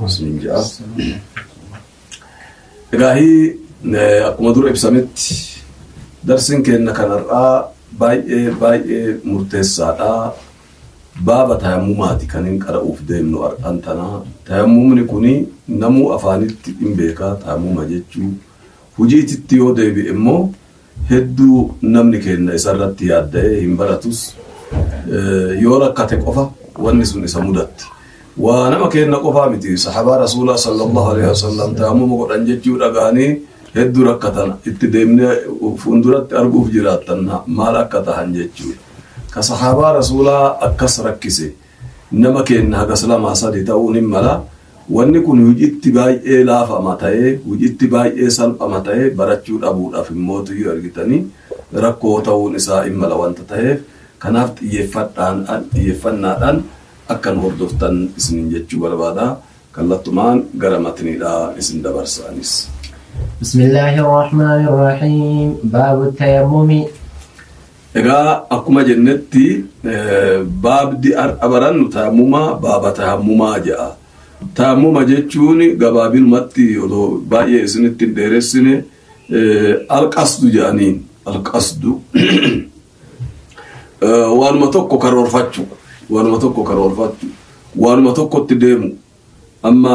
Isiniin ja'a. Egaa akkuma dura ibsametti darsiin keenya kan har'aa baay'ee baay'ee murteessaadha. Baaba tayammumaati kan hin qara'uuf deemnu har'aan tana. Tayammumni kuni namuu afaanitti hin beeka tayammuma jechuu. Hujiititti yoo deebi'e immoo hedduu namni keenya isarratti yaadda'ee hin baratus. Yoo rakkate qofa wanni sun isa mudatti. Waa nama keenya qofaa miti, sahabaa Rasuulaa sallallahu alaihi wasallam tayammuma godhan jechuu dhaga'anii hedduu rakkatan. Itti deemnee fuulduratti arguuf jiraattan maal akka tahan jechuudha. Ka sahabaa Rasuulaa akkas rakkise nama keenya hagas lamaa sadi ta'uun hin mala. Wanni kun hujitti baay'ee laafama ta'ee, hujitti baay'ee salphama ta'ee, barachuu dhabuudhaaf immootuyyuu argitanii rakkoo ta'uun isaa hin mala wanta ta'eef, kanaaf xiyyeeffannaadhaan akka nu hordoftan isiniin jechuu barbaada. Kallattumaan gara matniidhaa isin dabarsa anis. بسم الله الرحمن الرحيم باب التيمم. Egaa akkuma jennetti baabdi har'a barannu tayammumaa, baaba tayammumaa jedha. Tayammuma jechuun gabaabinumatti, odoo baay'ee isinitti hin dheeressine, alqasdu jedhaniin. Alqasdu waanuma tokko karoorfachuu, waanuma tokko karoorfachuu, waanuma tokkotti deemu. Amma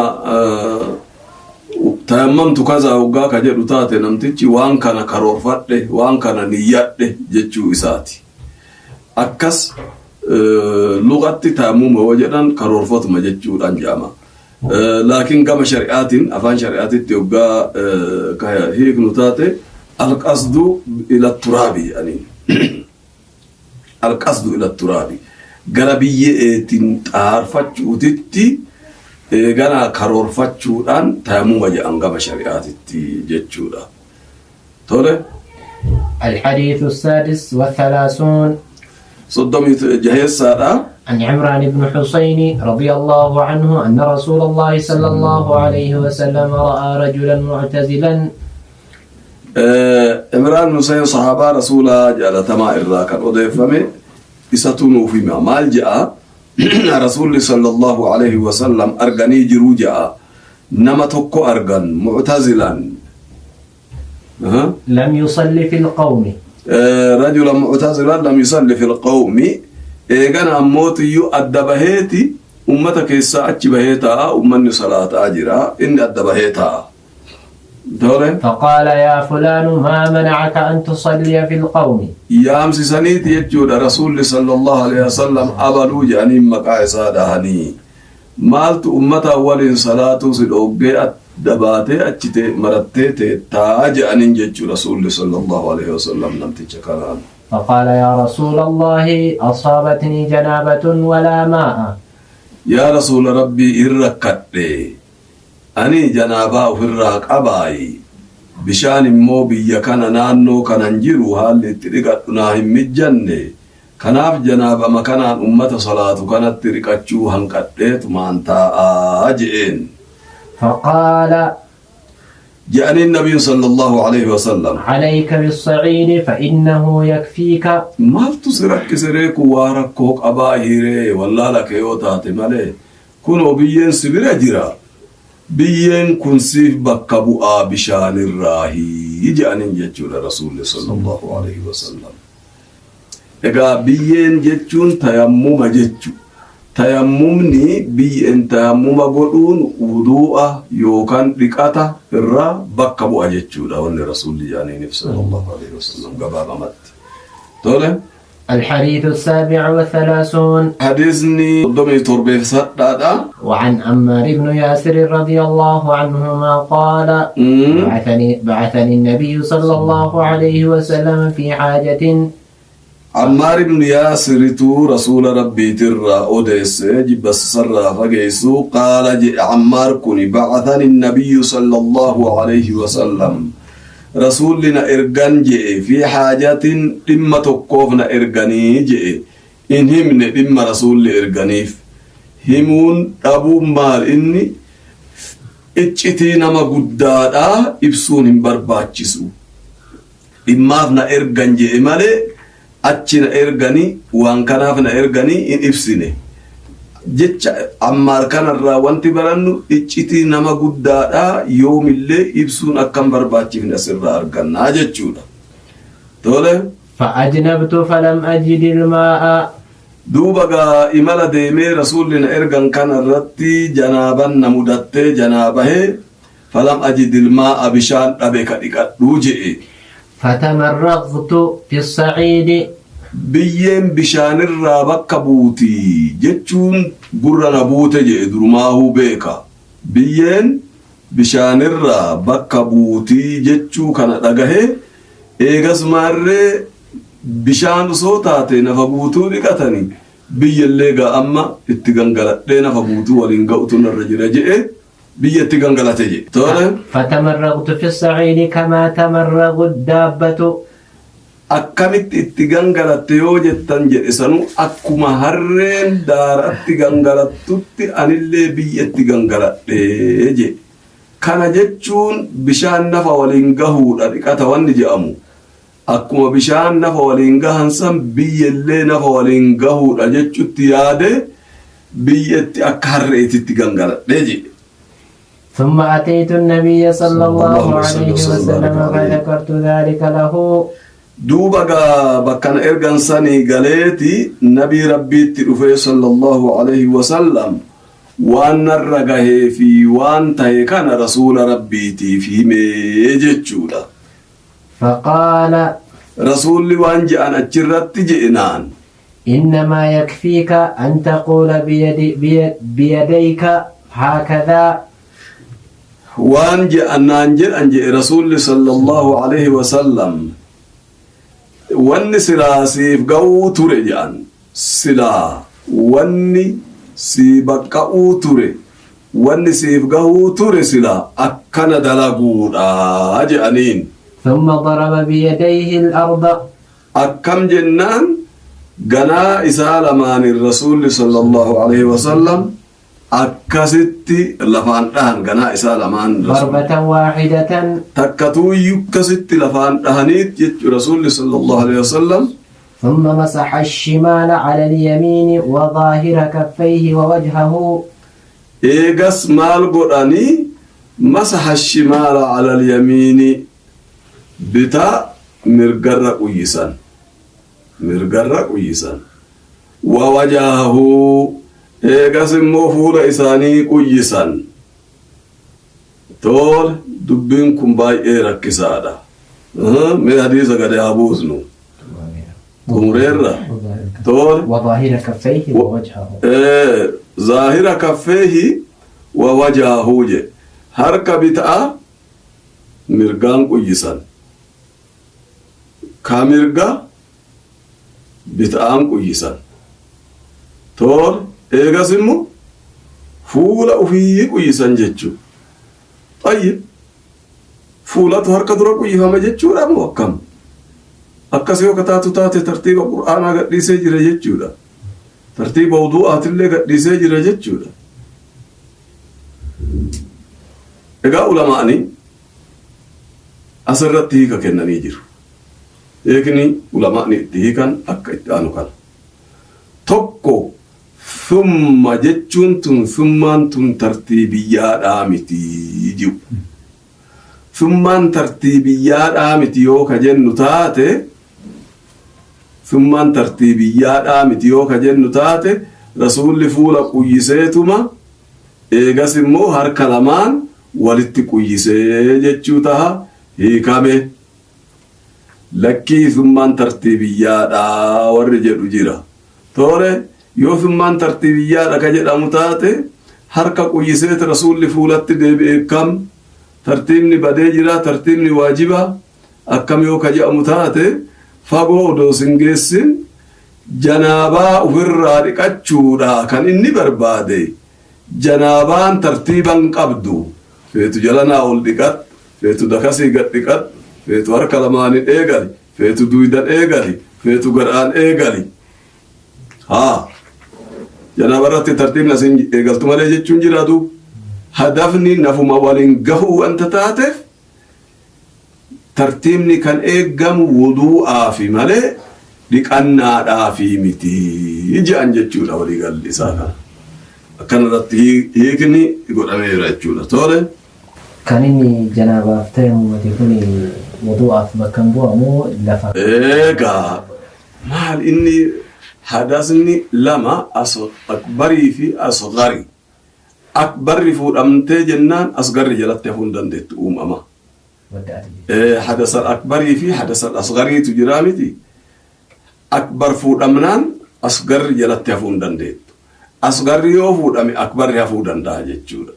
tayammamtu kazaa hoggaa ka jedhu taate, namtichi waan kana karoorfadhe, waan kana niyyadhe jechuu isaati. Akkas lugatti tayammuma yoo jedhan karoorfatuma jechuudhaan jedhama. Laakiin gama shari'aatiin, afaan shari'aatitti hoggaa ka hiiknu taate, alqasdu ila turaabi jedhaniin. Alqasdu ila turaabi, gara biyyeetiin xaarfachuutitti eegana karoorfachuudhaan tayammuma jedhan gama shari'aatitti jechuudha. Tole. الحديث السادس والثلاثون. 36dha. عن عمران بن حصين رضي الله عنه أن رسول الله صلى الله عليه وسلم رأى رجلا معتزلا. Imraan Hussein, sahaabaa Rasuulaa jaalatamaa irraa kan odeeffame, isatu nuuf hima. Maal je'a? Rasuulli sallallahu alaihi wasallam arganii jiruu je'a. Nama tokko argan, muctazilan. لم يصلي في القوم. رجلا معتزلا لم يصلي في القوم. Eegana ammootiyyuu adda baheeti ummata keessaa achi bahee taa'a. Ummanni salaataa jira, inni adda bahee taa'a. Tole. فقال: يا فلان، ما منعك أن تصلي في القوم؟ Yaamsisaniiti jechuudha. Rasuulli sallallahu alaihi wasallam abaluu jedhanii maqaa isaa dhahanii, maaltu ummata waliin salaatuu si dhoggee adda baatee achi marattee teettaa jedhaniin jechuu Rasuulli sallallahu alaihi wasallam namticha kanaan. فقال: يا رسول الله، أصابتني جنابة ولا ماء. Yaa Rasuula Rabbii, hin rakkadhe, ani janaabaa ofirraa qabaayi, bishaan immoo biyya kana naannoo kanan jiru haalli itti dhiqadhu naa hin mijjanne. Kanaaf janaabama kanaan ummata salaatu kanatti riqachuu hanqadheetumaan taa'aa je'een. فقال Je'aniin nabiin sallallahu alaihi wasallam: عليك بالصعيد فإنه يكفيك. Maaltu si rakkise ree? Kun waa rakkoo qabaa hiree wallaala kee yoo taate malee, kunoo biyyeen si bira jira, biyyeen kun siif bakka bu'aa bishaanirraahi je'aniin jechuudha Rasuulli sallallahu alaihi wasallam. Egaa biyyeen jechuun tayammuma jechu. Tayammumni biyyeen tayammuma godhuun wuduu'a yookaan dhiqata irraa bakka bu'a jechuudha wanni Rasuulli jedhaniinif sallallahu alaihi wasallam gabaabamatti. Tole. الحديث السابع والثلاثون. Hadiisni 37dha. وعن عمار بن ياسر رضي الله عنهما قال: بعثني النبي صلى الله عليه وسلم في حاجة. Ammaar ibn Yaasiritu Rasuula Rabbiitirraa odeesse, jibba sisarraa fageessu. Qaala jedhe Ammaar kuni: بعثني النبي صلى الله عليه وسلم, Rasuulli na ergan je'e, في حاجة, dhimma tokkoof na erganii je'e. In himne dhimma Rasuulli erganiif. Himuun dhabuun maal inni iccitii nama guddaadha, ibsuun hin barbaachisu. Dhimmaaf na ergan je'e malee achi na erganii, waan kanaaf na erganii hin ibsine. Jecha Ammaar kanarraa wanti barannu iccitii nama guddaadha yoomillee ibsuun akka hin barbaachifne asirraa argannaa jechuudha. Tole. فأجنبت فلم أجد الماء. Duuba gaa imala deemee Rasuulli na ergan kana irratti janaaban na mudattee janaabahee falam ajidil maa'a bishaan dhabe ka dhiqadhuu je'e. Fatamarragtu fi sa'iidi. Biyyeen bishaanirraa bakka buuti jechuun gurra na buute je'e durumaahuu beeka. Biyyeen bishaanirraa bakka buuti jechuu kana dhagahee eegas maarree Bishaan osoo taatee nafa guutuu dhiqatani biyyellee gaa amma itti gangaladhee nafa guutuu waliin ga'utu narra jira je'e biyya itti gangalate je'e. Tole. Fatamarragtu fi sa'iidi kamaa tamarragu daabbatu. Akkamitti itti gangalatte yoo jettan jedhe sanuu akkuma harreen daaratti gangalattutti anillee biyya itti gangaladhe je'e. Kana jechuun bishaan nafa waliin gahuudha dhiqata wanni je'amu. Akkuma bishaan nafa waliin gahan san biyyellee nafa waliin gahuudha jechutti yaade biyyetti akka harreetitti gangaladhe jedhe. ثم أتيت النبي صلى الله عليه وسلم فذكرت ذلك له. Duuba gaa bakka na ergan sanii galeeti nabii Rabbiitti dhufee sallallahu alaihi wasallam waan narra gahee fi waan tahe kana rasuula Rabbiitiif himee jechuudha. Faqaala. Rasuulli waan je'an achirratti je'e naan. Innamaa yakfiika an taquula biyadayka haakadhaa. Waan je'an naan jedhan je'e Rasuulli sallallahu aleyhi wa sallam wanni silaa siif ga'uu ture je'an silaa wanni sii baqqa'uu ture Wanni siif gahuu ture silaa akkana dalaguudha je'aniin. Thumma daraba biyadayhi al-arda. Akkam jennaan ganaa isaa lamaaniin Rasuulli sallallaahu aleyhi wa sallam akkasitti lafaan dhahan ganaa isaa lamaan Rasuulli. Darbatan waahidatan. Takkatuuyyu akkasitti lafaan dhahaniit jechu Rasuulli sallallaahu aleyhi wa sallam. Thumma masaha ash-shimaala ala al-yamiini wa zaahira kaffayhi wa wajhahu. Eegas maal godhani masaha shimaala alal yamiini bitaa mirgarra quyyisan mirgarra quyyisan wa wajahahu eegas immoo fuula isaanii quyyisan toole dubbiin kun baay'ee rakkisaadha mee hadiisa gadi haa buusnu xumureerra toole وظاهر كفيه ووجهه zaahira kaffeehi wa wajaahuu je harka bita'a mirgaan quyyisan ka mirga bita'aan quyyisan toole eegas immoo fuula ufii quyyisan jechuu xayyib Fuulatu harka dura quyyifama jechuudha moo akkam? Akkas yoo ka taatu taate tartiiba Qur'aanaa gadhiisee jira jechuudha. Tartiiba wuduu'aatillee gadhiisee jira jechuudha. Egaa ulamaa'ni asirratti hiika kennanii jiru. Hiikni ulamaa'ni itti hiikan akka itti aanu kana. Tokko Thumma jechuun tun thummaan tun tartiibiyyaadhaa miti ji'u. Thummaan tartiibiyyaadhaa miti yoo ka jennu taate thummaan tartiibiyyaadhaa miti yoo ka jennu taate Rasuulli fuula quyyiseetuma eegas immoo harka lamaan walitti quyyisee jechuu taha hiikame. Lakkii thummaan tartiibiyyaadha warri jedhu jira. Tole, yoo thummaan tartiibiyyaadha ka jedhamu taate, harka quyyiseet Rasuulli fuulatti deebi'e kam? Tartiibni badee jira, tartiibni waajiba, akkam yoo ka jedhamu taate, fagoo odoo sin geessin janaabaa ufirraa dhiqachuudha kan inni barbaade. Janaabaan tartiiba hin qabdu. Feetu jalanaa ol dhiqadhu, feetu dakasii gad dhiqadhu, feetu harka lamaanin eegali, feetu duydan eegali, feetu garaan eegali. Haa. Janaaba irratti tartiibni asiin eegaltu malee jechuun jira duuba. Hadafni nafuma waliin gahuu wanta taateef tartiibni kan eeggamu wuduu'aafi malee dhiqannaadhaafi miti je'an jechuudha waliigalli isaa kana. Akkanarratti hiikni godhameera jechuudha. Tole. Kan inni janaabaaf tayammumate kun wudu'aaf bakka hin bu'a moo lafa? Eegaa maal inni hadasni lama akbarii fi asgari. Akbarri fuudhamtee jennaan asgarri jalatti hafuu hin dandeettu uumama. Wadda'ate jechuudha. Hadasal akbarii fi hadasal asgariitu jiraa miti. Akbar fuudhamnaan asgarri jalatti hafuu hin dandeettu. Asgarri yoo fuudhame akbarri hafuu danda'a jechuudha.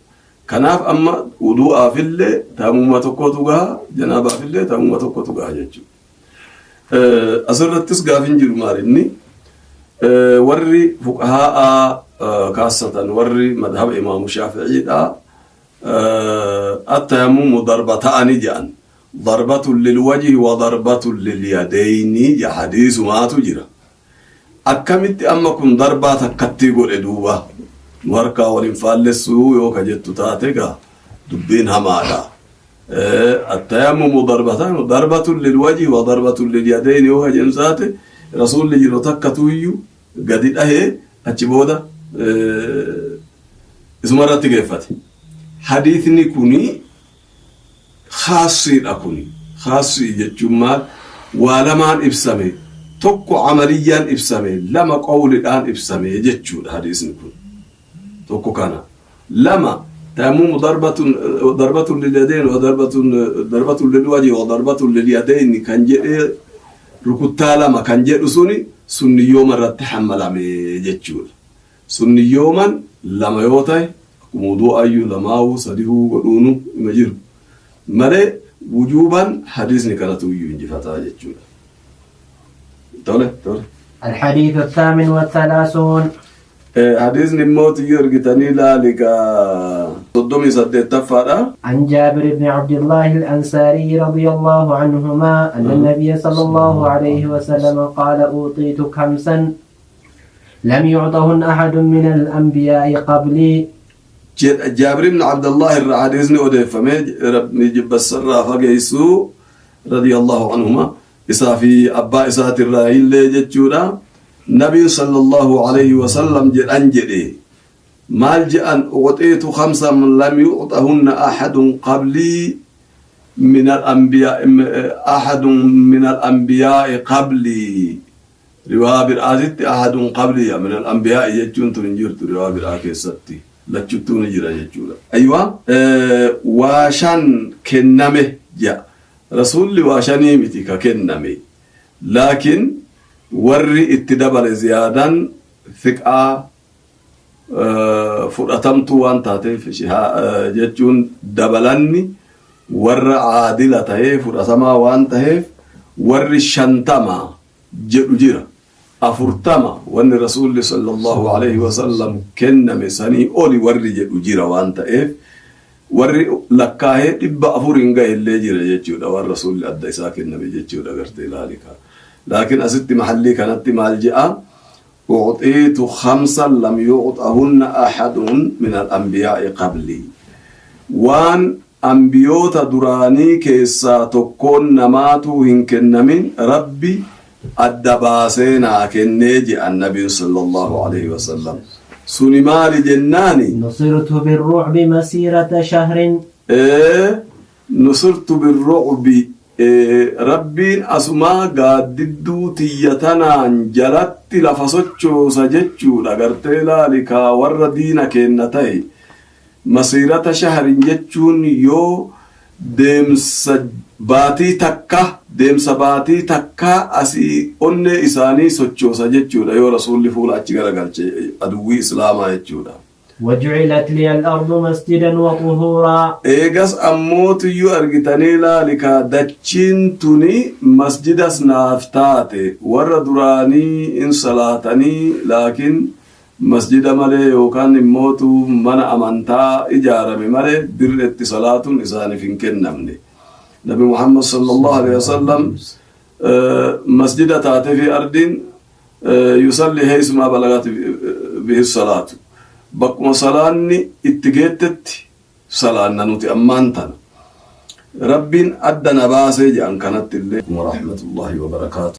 Kanaaf amma wudu'aafillee taamuma tokkotu gaha, janaabaafillee taamuma tokkotu gaha jechuudha. Asirrattis gaafin jiru maal inni warri fuqahaa'aa kaassatan warri madhaba imaamu shaafi'iidha attayammumu darbata'ani jedhan darbatun lilwajhi wa darbatun lilyadayni jedha hadiisumaatu jira. Akkamitti amma kun darbaa takkattii godhe duuba nu harkaa wal hin faallessuu yoo ka jettu taate gaa dubbiin hamaadha. Attayammumu darbatan darbatun lilwajhi wa darbatun lilyadayni yoo ka jennu taate rasuulli yeroo takkatuyyuu gadi dhahee achi booda isuma irratti geeffate. Hadiisni kuni khaasiidha kuni. Khaasii jechuun maal? Waa lamaan ibsame. Tokko amaliyyaan ibsame, lama qawlidhaan ibsame jechuudha hadiisni kun. Tokko kana. Lama tayammumu darbatun darbatun lilyadayn wa darbatun darbatun lilwajhi wa darbatun lilyadayn kan jedhee rukuttaa lama kan jedhu suni sunniyyooma irratti hammalame jechuudha. Sunniyyooman lama yoo ta'e akkuma wudu'aayyuu lamaawuu sadihuu godhuunu ima jiru. Malee wujuuban hadiisni kanatu iyyuu injifataa jechuudha. Tole tole. الحديث الثامن والثلاثون Hadiisni immoo tiyyuu ergitanii ilaali gaa 38ffaadha. عن جابر بن عبد الله الأنصاري رضي الله عنهما أن النبي صلى الله عليه وسلم قال أوطيت خمسا لم يعطهن أحد من الأنبياء قبلي. Jaabir ibn Abdallah irraa hadiisni odeeffame rabbi jibbasarraa fageessuu radiyallahu anhuma isaa fi abbaa isaatirraa illee jechuudha. Nabiin sallallahu alayhi wasallam jedhan jedhe maal jedhan u'xiitu khamsan lam yu'xahunna ahadun qablii min al-anbiyaa ahadun min al-anbiyaa'i qablii riwaa biraatitti ahadun qablii min al-anbiyaa'i jechuun tun hin jirtu riwaa biraa keessatti lachuttuu ni jira jechuudha. Aywa waa shan kenname jedha. Rasuulli waa shanii miti ka kenname. Laakiin warri itti dabale ziyaadaan thiqaa fudhatamtuu waan taateef jechuun dabalanni warra aadila tahee fudhatamaa waan taheef warri 50 jedhu jira. 40 wanni rasuulli sallallahu alaihi wasallam kenname sanii oli warri jedhu jira waan ta'eef warri lakkaahee 400 hin gahe illee jira jechuudha waan rasuulli adda isaa kenname jechuudha gartee ilaalika. Laakiin asitti mahallii kanatti maal je'a? U'xiitu khamsan lam yu'xahunna ahadun min al-anbiyaa'i qablii. Waan anbiyoota duraanii keessaa tokkoon namaatuu hin kennamin Rabbi adda baasee naa kennee je'an nabiin sallallahu alaihi wasallam. Suni maali jennaani? نصرت بالرعب مسيرة شهر. Nusirtu birru'bi Rabbiin asumaa gaaddidduu tiyya tanaan jalatti lafa sochoosa jechuudha gartee laali kaa warra diina keenna ta'e masiirata shahrin jechuun yoo deemsa baatii takka deemsa baatii takkaa asii onnee isaanii sochoosa jechuudha yoo rasuulli fuula achi garagalche aduwwii islaamaa jechuudha. وجعلت لي الأرض مسجدا وطهورا. Eegas ammootuyyuu argitanii laali kaa dachiin tuni masjidas naaf taate warra duraanii in salaatanii laakiin masjida malee yookaan immootu mana amantaa ijaarame malee dirreetti salaatuun isaaniif hin kennamne. Nabi Muhammad sallallahu alaihi wasallam masjida taate fi ardiin yusalli heeysumaa balagat bihi salaatu. Bakkuma salaanni itti geettetti salaanna nuti ammaan tana. Rabbiin adda na baasee jedhan kanatti illee. Warahmatullahi wabarakaatu.